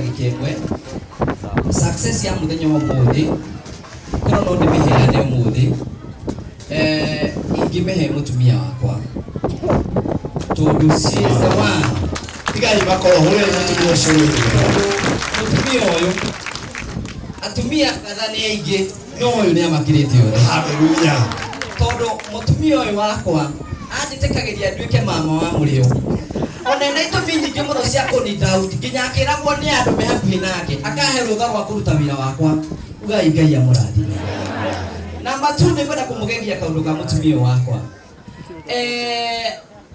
ndagĩka ĩmwe. Success ya mũthenya wa ũmũthĩ, korwo no ndĩmĩheane ũmũthĩ, ingĩmĩhe mũtumia wakwa, tondũ she is the one. Tigai makoro, hũrĩrai mũtumia ũcio rũhĩ. Mũtumia ũyũ, atumia ngatha nĩ aingĩ, no ũyũ nĩ amakĩrĩte othe. Haleluya. Tondũ mũtumia ũyũ wakwa anjĩtĩkagĩria nduĩke mama wa mũrĩo, ona ena itũmi nyingĩ mũno cia kũni doubt, nginya akĩragwo nĩ andũ me hakuhĩ nake, akahe rũtha rwa kũruta wĩra wakwa. Ugai Ngai amũrathime. Namba 2, nĩ ngwenda kũmũgegia kaũndũ ka mũtumia ũyũ wakwa.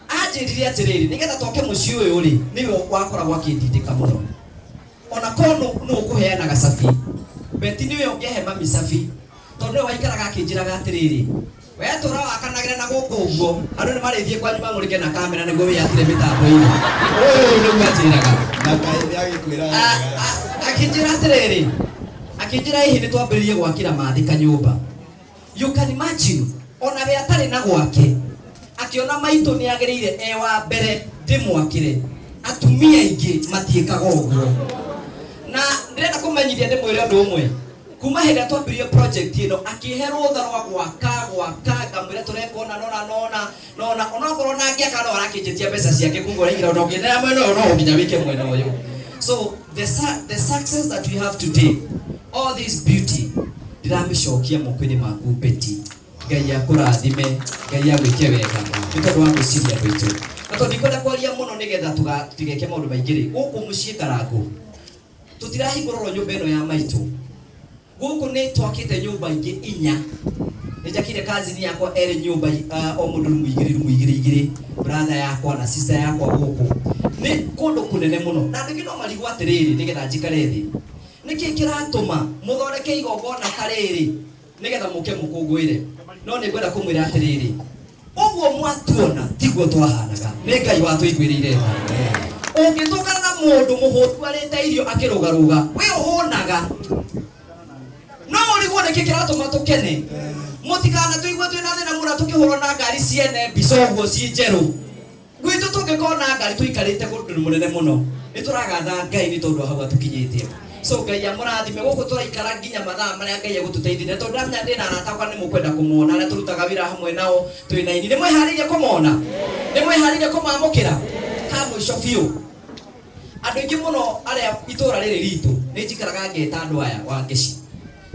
Anjĩrire atĩrĩrĩ, nĩgetha twake mũciĩ ũyũ rĩ, nĩwe wakoragwo akĩndindĩka mũno. Ona korwo nũ ũkũheanaga cabi, Beti nĩwe ũngĩahe mami cabi, tondũ nĩwe waikaraga akĩnjĩraga atĩrĩrĩ, we tũra wakanagĩra na gũkũ ũguo, andũ nĩ marĩthiĩ kwanyu mamũrĩke na kamera nĩguo wĩyakĩre mĩtambo-inĩ. Ũyũ nĩguo anjĩraga. Na Ngai nĩ agĩkwĩra wega. Akĩnjĩra atĩrĩrĩ, akĩnjĩra hihi nĩ twambĩrĩrie gwakĩra mathĩ kanyũmba. You can imagine, ona we atarĩ na gwake, akĩona maitũ nĩ agĩrĩire e wa mbere ndĩmwakĩre. Atumia aingĩ matiĩkaga ũguo. Na ndĩrenda kũmenyithia ndĩmwĩre ũndũ ũmwe. Kuma hĩndĩ ĩrĩa twambĩrĩirie project ĩno, akĩhe rũtha rwa gwaka, gwaka, ngamwĩra tũreka ũna nona nona nona, onokorwo na ngĩaka no arakĩnjĩtia mbeca ciake, koguo araigĩra ona ũngĩenderea mwena ũyũ no nginya wĩke mwena ũyũ. So the success that we have today, all this beauty, ndĩramĩcokia moko-inĩ maku Betty. Ngai akũrathime, Ngai agwĩke wega nĩ tondũ wa gwĩciria andũ aitũ. Na tondũ ndikwenda kwaria mũno nĩgetha tũtigeke maũndũ maingĩ rĩ, gũkũ mũciĩ Karangũ tũtirahingũrorwo nyũmba ĩno ya maitũ. Gũkũ nĩ twakĩte nyũmba ingĩ inya. Nĩ njakire cousin yakwa erĩ nyũmba, o mũndũ rumu igĩrĩ, rumu igĩrĩ igĩrĩ, brother yakwa na sister yakwa gũkũ. Nĩ kũndũ kũnene mũno. Na andũ aingĩ no marigwo atĩrĩrĩ, nĩgetha njikare thĩ, nĩkĩ kĩratũma mũthondeke igongona ta rĩrĩ nĩgetha mũke mũkũngũĩre? No nĩ ngwenda kũmwĩra atĩrĩrĩ, ũguo mwatuona tiguo twahanaga, nĩ Ngai watũiguĩrĩire tha. Ũngĩtũngana na mũndũ mũhũtu arĩte irio akĩrũgarũga, we ũhũnaga, no ũrigwo nĩkĩ kĩratũma tũkene. Mũtikanatũigue twĩna thĩna mũno tũkĩhũrwo na ngari ciene mbica ũguo ciĩ njerũ. Gwitũ tũngĩkorwo na ngari tũikarĩte kũndũ mũnene mũno, nĩ tũragatha Ngai nĩ tondũ wa hau atũkinyĩtie. So Ngai amũrathime. Gũkũ tũraikara nginya mathaa marĩa Ngai egũtũteithia, tondũ ndamenya ndĩna arata akwa nĩ mũkwenda kũmona, arĩa tũrutaga wĩra hamwe nao twĩ na ini. Nĩ mwĩharĩirie kũmona? Nĩ mwĩharĩirie kũmamũkĩra? Ha mũico biũ, andũ aingĩ mũno arĩa itũra rĩrĩ ritũ, nĩ njikaraga ngeta andũ aya wa Ngeci,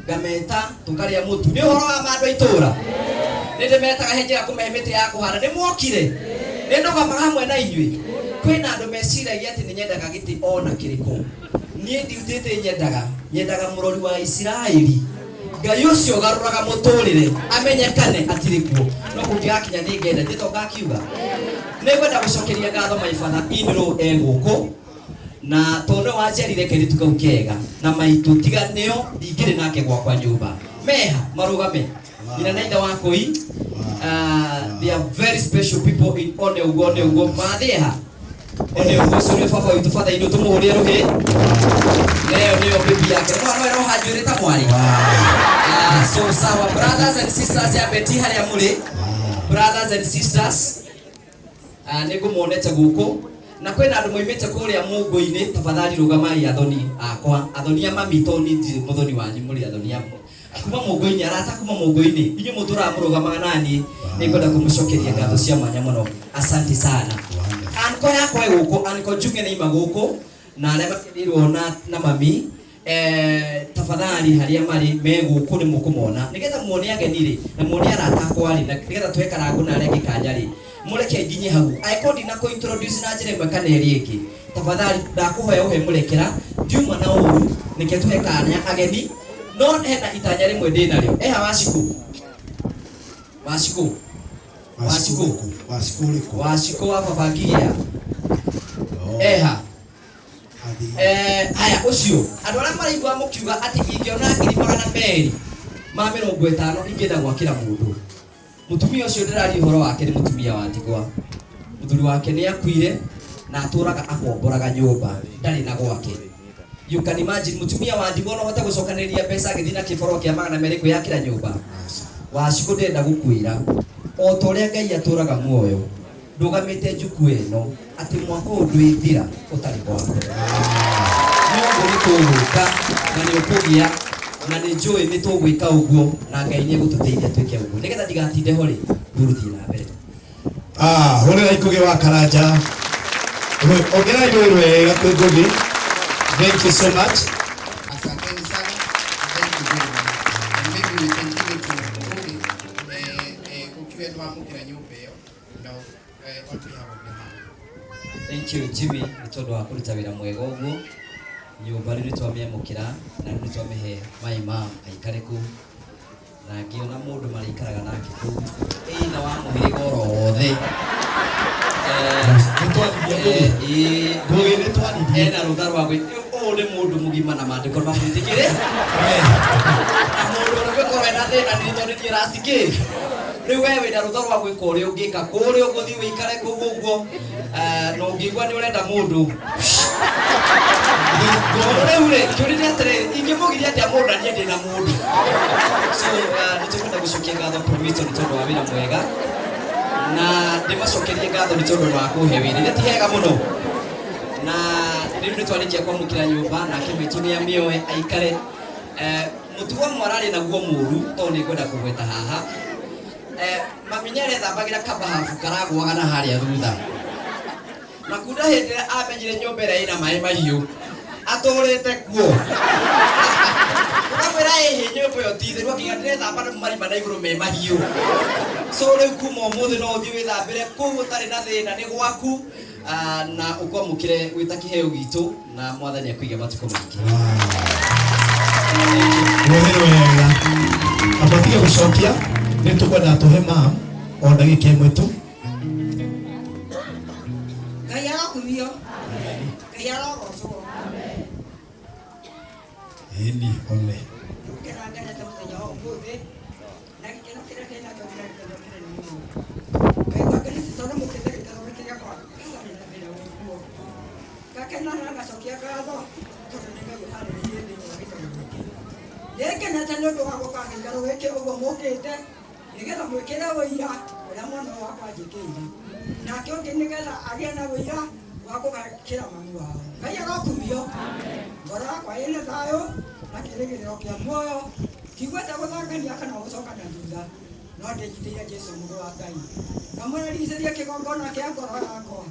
ngameta tũkarĩa mũtu. Nĩ ũhoro wa ma, andũ a itũra nĩ ndĩmetaga he njĩra kũmehe mĩtĩ ya kũhanda. Nĩ mwokire, nĩ ndũgamaga hamwe na inyuĩ. Kwĩna andũ meciragia atĩ nĩ nyendaga gĩtĩ ona kĩrĩkũ. Niĩ ndiutĩte nyendaga, nyendaga mũrori wa Isiraeli, Ngai ũcio ũgarũraga mũtũrĩre amenyekane atirĩ kuo. No kũngĩgakinya nĩ ngenda njĩto ngakiuga nĩ ngwenda gũcokeria ngatho my father in law e gũkũ, na tondũ nĩwe wanjiarire kairĩtu kau kega na maitũ, tiga nĩo ndingĩrĩ nake gwakwa nyũmba. Meha marũgame nyina na ithe wa kũi. They are very special people in one ũguo, one ũguo mathĩha, one ũguo. Ũcio nĩwe baba witũ, father inũ, tũmũhũrĩre rũhĩ. Neo nĩyo bibi yake, mwana ũyũ roha njuĩrĩ ta mwarĩ. So sawa, brothers and sisters ya Betty harĩa mũrĩ, brothers and sisters, nĩ ngũmuonete gũkũ, na kwĩna andũ moimĩte kũrĩa mũngũ-inĩ. Tafadhali rũgamai, athoni akwa, athoni a mami, tondũ niĩ ndirĩ mũthoni wanyu, mũrĩ athoni a kuma mũngũ-inĩ, arata kuma mũngũ-inĩ, inyuĩ mũtũraga mũrũgamaga naniĩ. Nĩ ngwenda kũmũcokeria ngatho cia mwanya mũno. Asante sana. Anko yakwa ĩ gũkũ, anko Njung'e nĩ ima gũkũ, na arĩa maciarĩirwo na mami, tafadhali harĩa marĩ me gũkũ nĩ mũkũmona, nĩgetha muone ageni rĩ, na muone arata akwa rĩ, na nĩgetha tũhe Karangũ na arĩa angĩ kanya rĩ. Mũreke nginye hau. Angĩkorwo ndina kũ introduce na njĩra ĩmwe kana ĩrĩa ĩngĩ, tafadhali ndakũhoya ũhe mũrekera, ndiuma na ũru. Nĩke tũhe kanya ageni, no hena itanya rĩmwe ndĩ narĩo. Eha Wacikũ, Wacikũ, Wacikũ. Wacikũ ũrĩkũ? Wacikũ wa baba Ngigia. Eha? Haya, ũcio andũ arĩa maraigua mũkiuga atĩ ingĩona 250,000 ingĩenda gwakĩra mũndũ. Mũtumia ũcio ndĩraria ũhoro wake nĩ mũtumia wa ndigwa. Mũthuri wake nĩ akuire na atũraga akomboraga nyũmba, ndarĩ na gwake. You can imagine, mũtumia wa ndigwa no hote gũcokanĩrĩria mbeca agĩthiĩ na kĩboro kĩa 200 kwĩyakĩra nyũmba? Wacikũ, ndĩrenda gũkwĩra o ta ũrĩa Ngai atũraga muoyo, ndũgamĩte njukua ĩno, atĩ mwaka ũyũ ndwĩthira ũtarĩ gwakwa. No ngũrĩte. tũgũka na nĩ ũkũgĩa na nĩ njũĩ nĩ tũgwĩka ũguo na Ngai nĩ egũtũteithia twĩke ũguo nĩgetha ndigatinde ho rĩ ndũrũthiĩ na mbere. Ah, hũrĩrai Ngũgĩ wa Karanja. Ongerai rũĩ rwega kwĩ Ngũgĩ. Thank you so much. Asanteni sana. Thank you very much. And maybe we can give it to Ngugi, ukiwa ni wamũkĩra nyũmba ĩyo, no, on behalf of the family. Thank you Jimmy nĩ tondũ wa kũruta wĩra mwega ũguo. Nyũmba rĩu nĩ twamĩamũkĩra na rĩu nĩ twamĩhe my mom aikare kũu na ngĩona mũndũ marĩikaraga nake kũu ĩna wa mũhĩrĩga oro wothe. Nĩ twaririe Ngũgĩ. Ĩĩ. Ngũgĩ nĩ twaririe. Ena rũtha rwa gwĩ ũyũ nĩ mũndũ mũgima na maandĩko mamwĩtĩkĩre na mũndũ ũrĩa ũngĩkorwo ena thĩna nĩ tondũ niĩ racikĩ rĩu we wĩna rũtha rwa gwĩka ũrĩa ũngĩka kũrĩa ũgũthiĩ wĩikare kũu ũguo na ũngĩigua nĩ ũrenda mũndũ rĩu rĩ kĩũria nĩ atĩrĩrĩ ingĩmũgiria atĩa mũndũ na niĩ ndĩ na mũndũ. So nĩ tũkwenda gũcokia ngatho Promito nĩ tondũ wa wĩra mwega na ndĩmacokerie ngatho nĩ tondũ wa kũhe wĩra nĩ ti hega mũno na rĩu nĩ twarĩkia kwamũkĩra nyũmba nake maitũ nĩ amĩoe aikare. Mũtugo ũmwe ararĩ naguo mũru tondũ nĩ ngwenda kũgweta haha. Mami nĩ arethambagĩra kabahabu karagũaga na harĩa thutha na kunda hĩndĩ ĩrĩa amenyire nyũmba ĩrĩa ĩna maĩ mahiũ atũrĩte kuo ũkamwĩra ĩhĩ nyũmba ĩyo ti theru akiuga ndĩrethamba nĩ marima na igũrũ me mahiũ. So rĩu kuma ũmũthĩ no ũthiĩ wĩthambĩre kũu ũtarĩ na thĩna nĩ gwaku na ũkwamũkĩre wĩ ta kĩheo gitũ na mwathani akũige matukũ maingĩ. Rũĩ rwega. Amba tige gũcokia nĩ tũkwenda tũhe mam o ndagĩka ĩmwe tu. Ngai arokumio. Ngai arogocwo. Ĩni ole. Gũkena ngenete mũthenya wa ũmũthĩ na gĩkeno kĩrĩa ndĩnakĩo nĩ gĩkeno kĩnene mũno. Ngaigua ngenete tondũ mũkĩte gĩikaro gĩkĩ gĩakwa gĩtarĩ na thĩna wĩkuo. Ngakena na ngacokia ngatho tondũ nĩ Ngai ũharĩrĩirie thĩinĩ wa gĩikaro gĩkĩ. Nĩngenete nĩ ũndũ wa gũka gĩikaro gĩkĩ ũguo mũkĩte nĩgetha mwĩkĩre ũira ũrĩa mwana ũyũ wakwa anjĩkĩire. Nake ũngĩ nĩgetha agĩe na ũira wa gũgakĩra mami wao. Ngai arokumio. Ngoro yakwa ĩna thayũ na kĩĩrĩgĩrĩro kĩa muoyo. Ndigwete gũthangania kana gũcoka na thutha no ndĩnyitĩire Jesũ mũrũ wa Ngai. Ngamũraricĩria kĩgongona kĩa ngoro yakwa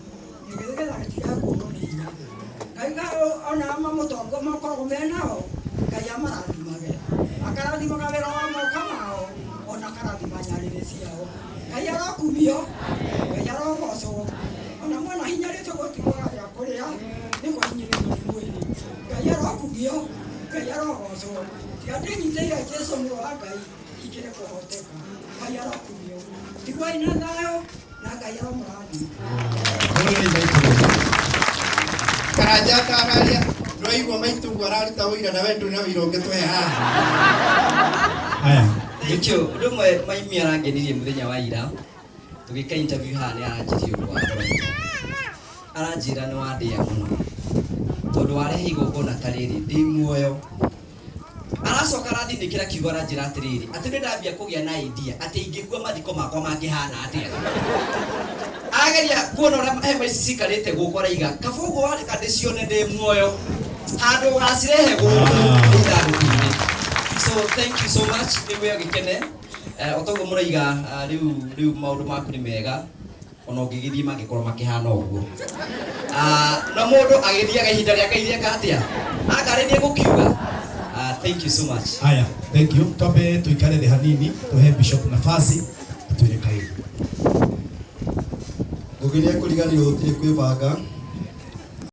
nĩgetha gĩtige kũũrwo nĩ hinya. Ngai ona mamũtongo makoragwo menao Ngai amarathimage. Akarathimaga wĩra wa moko mao ona akarathima nyarĩrĩ ciao. Ngai arokumio. Ngai arogocwo. Ona mwana hinyarĩtwo gũtigwaga gĩa kũrĩa nĩ kũhinyĩrĩrio nĩ mwĩrĩ. Ngai arokumio. Ngai arogocwo. Tiga ndĩnyitĩire Jesũ mũrũ wa Ngai ingĩrĩ kũhoteka. Ngai arokumio. Tigwai na thayũ na Ngai aromũrathima. Hũrĩrai maitũ rũĩ. Karanja atararia ndwaigua maitũ ũguo araruta ũira na we ndũrĩ na ũira ũngĩtũhe haha. Haya. Thank you. Ũndũ ũmwe maimi arangenirie mũthenya wa ira tũgĩka interview haha nĩ aranjĩria ũndũ wa ngoro. Aranjĩra nĩ wandĩa mũno tondũ warehe igongona ta rĩrĩ ndĩ muoyo. Aracoka arathinĩkĩra kiugo aranjĩra atĩrĩrĩ atĩ nĩ ndambia kũgĩa na idea atĩ ingĩkua mathiko makwa mangĩhana atĩa. Ageria kuona ũrĩa hema ici cikarĩte gũkũ araiga kaba ũguo wareka ndĩcione ndĩ muoyo handũ ũgacirehe gũkũ ithandũkũ-inĩ. So thank you so much nĩ wĩ gĩkene. O toguo mũraiga rĩu rĩu maũndũ maku nĩ mega ona ũngĩgĩthiĩ mangĩkorwo makĩhana ũguo. Na mũndũ agĩthiaga ihinda rĩa Ngai rĩeka atĩa akarĩrie gũkiuga. Thank you so much. Haya, thank you. Twambe tuikare thĩ hanini tuhe Bishop nafasi atwĩre kaũndũ. Ngũgĩ nĩ ekũriganĩrwo gũtirĩ kwĩbanga.